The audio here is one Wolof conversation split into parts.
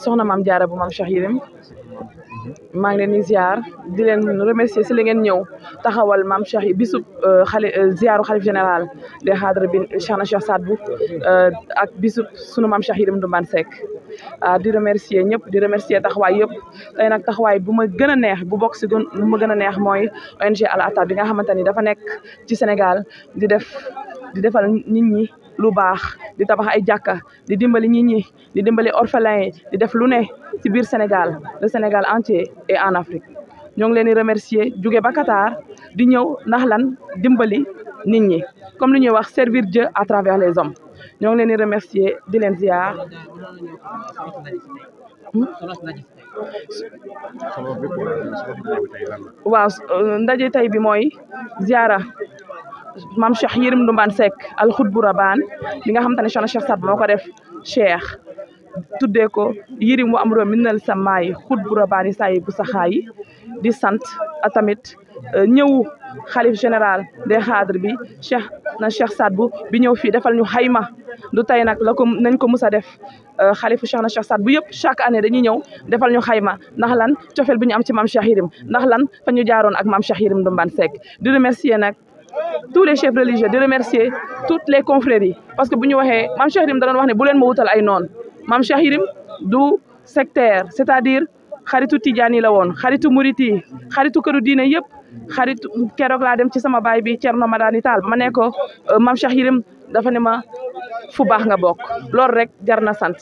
soxna maam Jaara bu maam Cheikh Yérim maa ngi leen di ziar di leen remercier si li ngeen ñëw taxawal maam Cheikh yi bisub ziaru xalif général des xaadra bi Cheikh na Cheikh Saad Bou ak bisub sunu maam Cheikh Yérim Ndoumane Seck di remercier ñëpp di remercier taxawaay yëpp tey nag taxawaay bu ma gën a neex bu bokk si bu ma gën a neex mooy ONG Al Atab bi nga xamante ni dafa nekk ci Sénégal di defal nit ñi lu baax di tabax ay jàkka di dimbali nit ñi di dimbali orphelins yi di def lu ne ci biir Sénégal le Sénégal entier et en Afrique ñoo ngi leen di remercier jóge ba Qatar di ñëw ndax lan dimbali nit ñi comme li ñuy wax servir Dieu à travers les hommes ñoo ngi leen di remercier di leen ziar. waaw ndaje tey bi mooy ziara maam Cheikh Yérim Ndoumane Seck al xutbu rabaan bi nga xamante ne Cheikh na Cheikh Saad moo ko def cheikh tuddee ko Yérim mu am ro minal samaay xutbu rabaan yi saa bu saxaa yi di sant tamit ñëw xalif général des xaadre bi Cheikh na Cheikh Saad Bou bi ñëw fii defal ñu xayma du tey nag la ko nañ ko mus a def xalifu Cheikh na Cheikh Saad Bou yëpp chaque année dañuy ñëw defal ñu xayma ndax lan cofeel bi ñu am ci maam Cheikh Yérim ndax lan fa ñu jaaroon ak maam Cheikh Yérim Ndoumane Seck di remercier nag tous les chefs religieux di remercier toutes les confréries parce que bu ñu waxee maam Cheikh Yérim da doon wax ne bu leen ma wutal ay noon maam Cheikh Yérim du sectaire c'est-à-dire xaritu Tidiane yi la woon xaritu Murit yi xaritu këru diine yëpp xaritu keroog laa dem ci sama baay bi Thierno Madani Tall ma ne ko maam Cheikh Yérim dafa ne ma fu baax nga bokk loolu rek jar na sant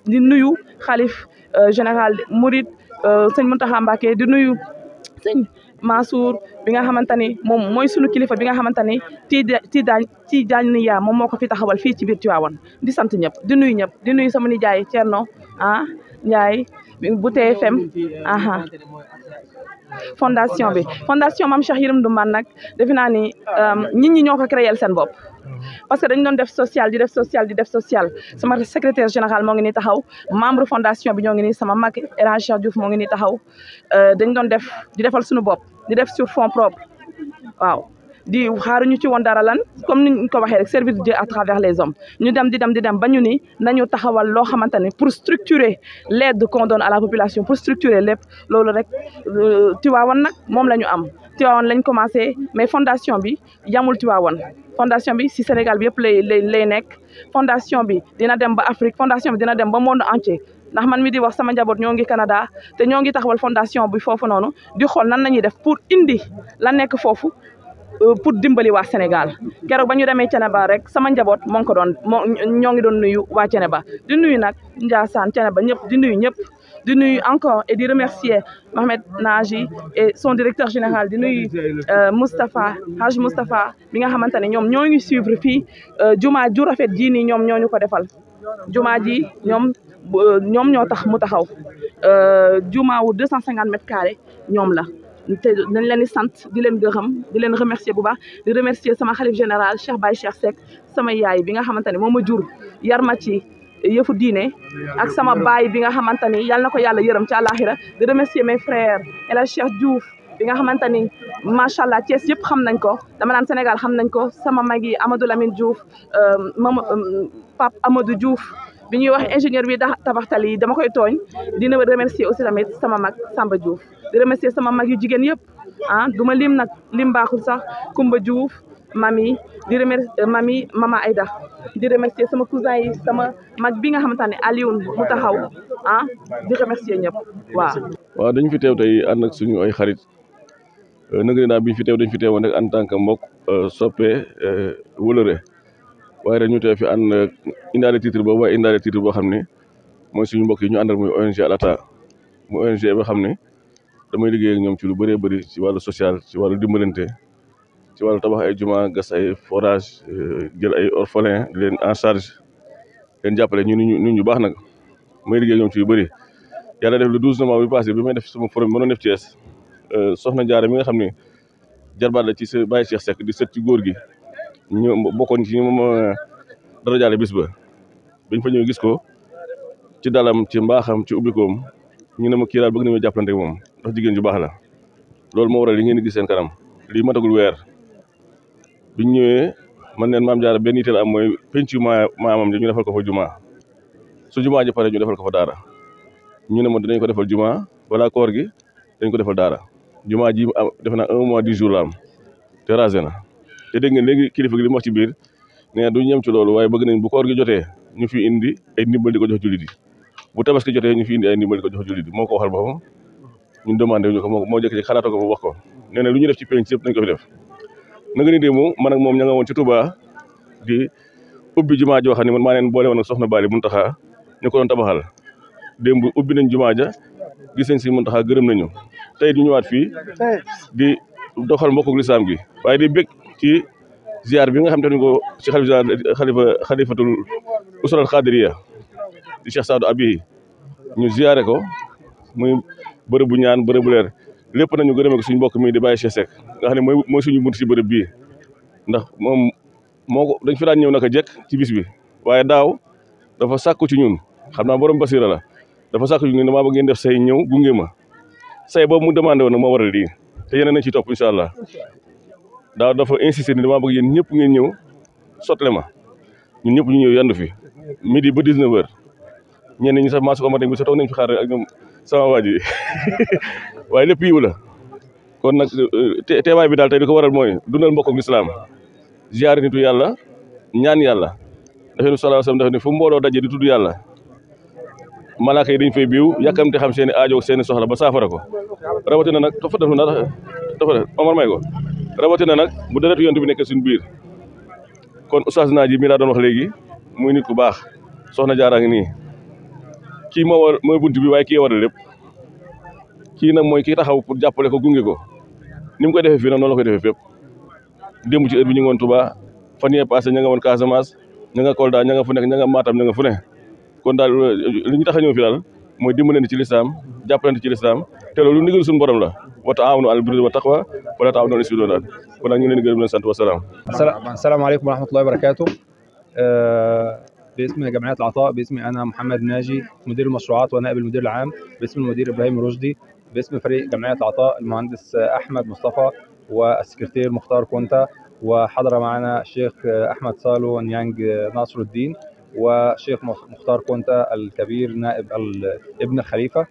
di nuyu xalif général Murit sëñ Mountakha Mbacké di nuyu sëñ Mansour bi nga xamante ni moom mooy sunu kilifa bi nga xamante ni Tidiane yaa moom moo ko fi taxawal fii ci biir Tivaouane di sant ñëpp di nuyu ñëpp di nuyu sama nijaay Thierno Ndiaye bu TFM fondation bi fondation Mame Cheikh Yérim Ndoumane nag defe naa ni nit ñi ñoo ko créer seen bopp parce que dañ doon def social di def social sama secrétaire général moo ngi nii taxaw membre fondation bi ñoo ngi nii sama mag El Hadj Cheikh Diouf moo ngi nii taxaw dañ doon def di defal suñu bopp di def sur fonds propre waaw di xaaruñu ci woon dara lan comme niñ ko waxee rek service de Dieu à travers les hommes ñu dem di dem ba ñu ni nañu taxawal loo xamante ne pour structurer l'aide qu'on donne à la population pour structurer lépp loolu rek Tivaouane nag moom la ñu am Tivaouane lañ commencé mais fondation bi yamul Tivaouane fondation bi si Sénégal bi yëpp lay nekk fondation bi dina dem ba Afrique fondation bi dina dem ba monde entier ndax man mi di wax sama njaboot ñoo ngi Canada te ñoo ngi taxawal fondation bi foofu noonu di xool nan lañuy def pour indi la nekk foofu pour dimbali waa Sénégal keroog ba ñu demee Ceneba rek sama njaboot moo ngi ko doon ñoo ngi doon nuyu waa Ceneba di nuyu nag Ndiassane Ceneba ñëpp di nuyu ñëpp di nuyu encore et di remercier Mohamed Naji et son directeur général di nuyu Moustapha Haj Moustapha bi nga xamante ne ñoom ñoo ngi suivre fii jumaa ju rafet jii nii ñoom ñoo ñu ko defal jumaa ji ñoom ñoo tax mu taxaw jumaa wu 250 mètres carrés ñoom la te dañ leen di sant di leen gërëm di leen remercier bu baax di remercier sama xalif général Cheikh Baye Cheikh Seck sama yaay bi nga xamante ne moo ma jur yar ma ci yëfu diine ak sama baay bi nga xamante ni yal na ko yàlla yërëm ci àllaaxira di remercier mes frères El Hadj Cheikh Diouf bi nga xamante ni macha allah Thiès yëpp xam nañ ko dama naan Sénégal xam nañ ko sama mag yi Amadou Lamine Diouf Pape Amadou Diouf bi ñuy wax ingénieur bi tabax tali yi dama koy tooñ dina remercier aussi tamit sama mag Samba Diouf di remercier sama mag yu jigéen yëpp du ma lim nag lim baaxul sax Koumba Diouf mami di remercier mama Aïda di remercier sama cousin yi sama mag bi nga xamante ne Alioune mu taxaw di remercier ñëpp waaw dañu fi teew tey ànd ak suñu ay xarit nag ne daal bi ñu fi teew dañu fi teewoon rek en tant que mbokk soppe wëlëre waaye rek ñu teew fi ànd indaale titre boobu waaye indaale titre boo xam ne mooy suñu mbokk yi ñu àndal muy ONG Al Atab muy ONG boo xam ne damay liggéey ak ñoom ci lu bëree bëri ci wàllu social ci wàllu dimbalante ci wàllu tabax ay juma gas ay forage jël ay orphelin di leen en charge leen jàppale ñu baax nag may liggéey ak ñoom ci yu bëri yàlla def le 12 novembre bi passé bi may def sama forum bi ma doon def Thiès soxna Jaara mi nga xam ne jarbaat la ci sa Baye Cheikh Seck di sët ci góor gi ñu bokkoon ci ñu ma dara jaale bis ba biñ fa ñëw gis ko ci dalam ci mbaaxam ci ubbikoom ñu ne ma kii daal bëgg nañoo jàppalante moom ndax jigéen ju baax la loolu moo waral li ngeen di gis seen kanam lii matagul weer biñ ñëwee man leen maam Jaara benn yitteel am mooy pencu maamam ji ñu defal ko fa jumaa su jumaa ji pare ñu defal ko fa daara ñu ne ma dinañ ko defal juma balaa koor gi dañ ko defal daara juma ji def na 1 mois 10 jours la am te rasé na te dégg ngeen léegi kilifa gi li mu wax ci biir nee du ñem ci loolu waaye bëgg nañ bu koor gi jotee ñu fi indi ay ndimbal di ko jox jullit yi bu tabaski jotee ñu fi indi ay ndimbal di ko jox jullit yi moo ko waxal boppam ñun demandé wuñu ko moo jékki-jékki xalaatoo ko mu wax ko nee na lu ñu def ci penc yëpp nañ ko fi def na nga ni démb man ak moom ña nga woon ci Touba di ubbi jumaa joo xam ne man maa leen boole woon ak soxna Bali Muntaxa ñu ko doon tabaxal démb ubbi nañ jumaa ja gis nañ si Muntaxa gërëm nañu tey di ñëwaat fii di doxal mbokkuk lislaam gi waaye di bég ci ziar bi nga xam te ne ko ci xalifatul usral xaadiriya di Cheikh Saadu Abi ñu ziare ko muy bërëb bu ñaan bërëb bu leer lépp nañu gërëme ko suñu mbokk mi di bàyyi Cheikh Seck nga xam ne mooy suñu bunt ci bërëb bii ndax moom moo ko dañ fi daan ñëw naka jekk ci bis bi waaye daaw dafa sàkku ci ñun xam naa borom basira la dafa sàkku ci ñun damaa bëgg ngeen def say ñëw gunge ma say boobu mu demandé woon nag moo waral lii te yeneen nañ ci topp incha allah daaw dafa insister ni damaa bëgg yéen ñëpp ngeen ñëw sotle ma ñun ñëpp ñu ñëw yandu fi midi ba 19h ñenn ñi sax maasu ko matin bi sax toog nañ fi xaar ak ñoom sama waa ji waaye lépp yiw la kon nag teewaay bi daal tey di ko waral mooy dundal mbokk ak lislaam ziyaare nitu yàlla ñaan yàlla dafa nu sallallahu alayhi wasallam dafa ne fu mbooloo daje di tudd yàlla malaaka yi dañ fay biiw yàkkamte xam seeni aajo seeni soxla ba saafara ko rawatina nag dafa Omar may ko rawatina nag bu deretu yonent bi nekk suñu biir kon oustaz Naaji mi laa doon wax léegi muy nit ku baax soxna Jaara ngi nii kii mooy bunt bi waaye kii waral lépp kii nag mooy kii taxaw pour jàppale ko gunge ko ni mu koy defee fii nag noonu la koy defee fépp démb ci heure bi ñu ngi woon Touba fan yee passé ña nga woon Casamance ña nga Kolda ña nga fu nekk ña nga Matam ña nga fu ne kon daal li ñu tax a ñëw fi daal mooy dimbalante ci lislaam jàppalante ci lislaam te loolu ndigal suñu borom la wa taawanu alal birri wa taqwa wala taawanu alal ismi wal udwan kon nag ñu leen di gërëm leen sant wa salaam. السلام عليكم ورحمة الله وبركاته. باسم جمعية العطاء، باسمي أنا محمد ناجي مدير المشروعات ونائب المدير العام، باسم المدير إبراهيم رشدي، باسم فريق جمعية العطاء المهندس أحمد مصطفى والسكرتير مختار كونتا، وحضر معنا الشيخ أحمد صالو نيانج ناصر الدين والشيخ مختار كونتا الكبير نائب ابن الخليفة.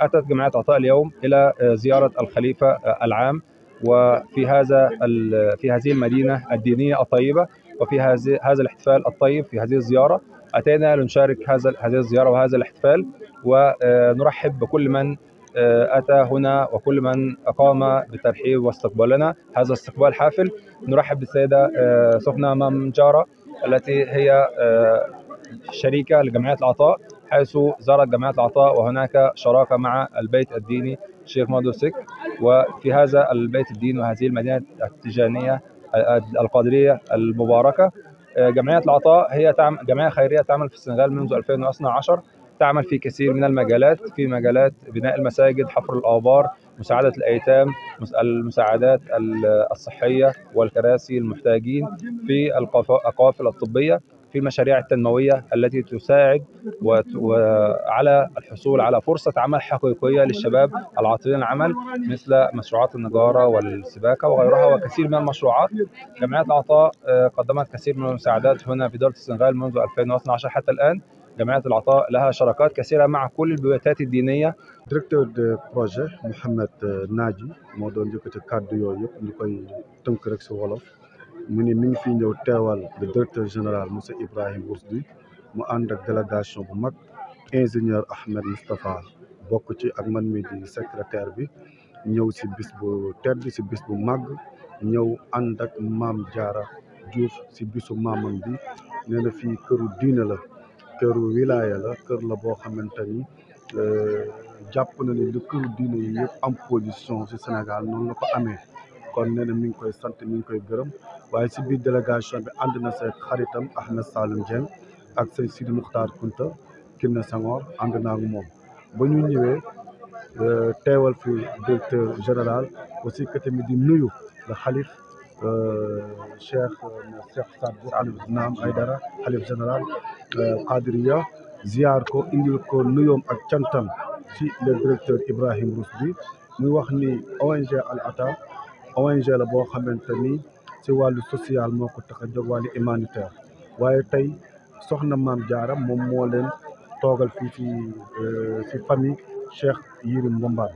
أتت جمعية العطاء اليوم إلى زيارة الخليفة العام وفي هذه المدينة الدينية الطيبة وفي هذا الاحتفال الطيب. في هذه الزيارة أتينا لنشارك هذه الزيارة وهذا الاحتفال ونرحب بكل من أتى هنا وكل من أقام بالترحيب واستقبالنا هذا استقبال حافل. نرحب بالسيدة سخنة مامجارة التي هي شريكة لجمعية العطاء، حيث زارت جمعية العطاء وهناك شراكة مع البيت الديني الشيخ مودو سك. وفي هذا البيت الديني وهذه المدينة التجانية القادرية المباركة، جمعية العطاء هي جمعية خيرية تعمل في السنغال منذ 2012، تعمل في كثير من المجالات، في مجالات بناء المساجد، حفر الآبار، مساعدة الأيتام، المساعدات الصحية والكراسي المحتاجين، في القوافل الطبية، في المشاريع التنموية التي تساعد على الحصول على فرصة عمل حقيقية للشباب العاطلين العمل، مثل مشروعات النجارة والسباكة وغيرها وكثير من المشروعات. جمعية العطاء قدمت كثير من المساعدات هنا في دولة السنغال منذ 2012 حتى الآن. جمعية العطاء لها شراكات كثيرة مع كل البيوتات الدينية. directeur de projet Mouhamed Naaji moo doon yëkkati kàddu yooyu yëpp ñu koy tënk rek si wolof mu ni mi ngi fi ñëw teewal le directeur général monsieur Ibrahim Rusdi mu ànd ak délégation bu mag ingénieur Ahmed Moustapha bokk ci ak man mi di secrétaire bi ñëw si bis bu tedd si bis bu màgg ñëw ànd ak Maam Jaara Diouf si bisu maamam bi. nee na fii këru diine la, këru wilaya la, kër la boo xamante ni jàpp na ni lu këru diine yi yëpp am position si Sénégal noonu la ko amee. kon nee na mi ngi koy sant mi ngi koy gërëm waaye si biir délégation bi ànd na see xaritam Ahmed Saloum Dieng ak say Sidi Muxtaar Kunta Kiné Senghor ànd naa ak moom ba ñu ñëwee teewal fi directeur général aussi que tamit di nuyu le xalif Cheikh Saad Naam Aydara xalif général Qadiriya ziar ko indil ko nuyoom ak cantam ci le directeur Ibrahim Rusdi muy wax ni ONG Al Ataa ONG la boo xamante ni ci wàllu social moo ko tax a jóg wàllu humanitaire waaye tey soxna Maam Jaara moom moo leen toogal fii ci famille Cheikh Yérim Ngombane